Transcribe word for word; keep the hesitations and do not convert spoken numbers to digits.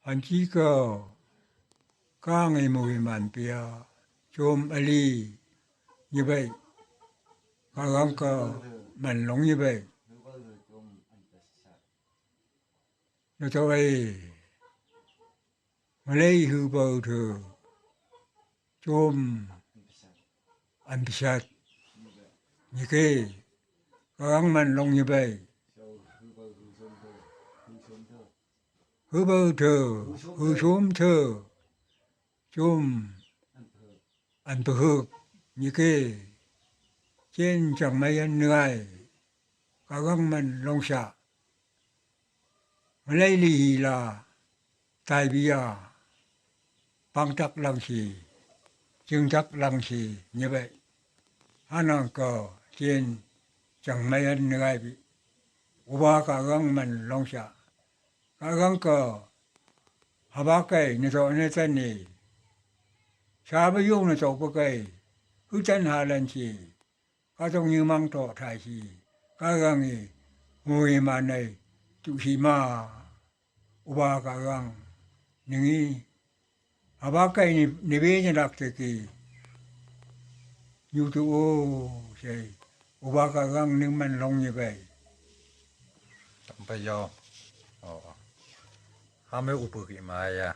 Hanji ko, kang i muhi man pia, chom ali, nyi bai, ka gang ko, man long nyi bai. Nyi to ai, Malay hu bau thu, chom an pisat. Nyi ke, ka gang man long nyi bai. Hu bau thu, hu chom thu, chom an pahuk, nyi ke, chen chang mai an ngai, ka gang man long sa. Malay li hi la, tai bia, pang tak lang si, ching tak lang si, nyi bai. Hanang ko, chen chang mai an ngai bi. Uba ka gang man long sa. Ka gang ko, haba kai, ni to ni ta ni. Sa ba yung ni to ba kai. Hu tan ha lan si. Ka tong nyi mang to thai si. Ka gang i, muhi man ai, tu si ma. Uba ka gang, ning i. Haba kai ni, ni be nyi lak te ki. Nyu tu o, sai. Uba ka gang ning man long nyi bai. Tam pa yo. O. Hame upu ki ma ya.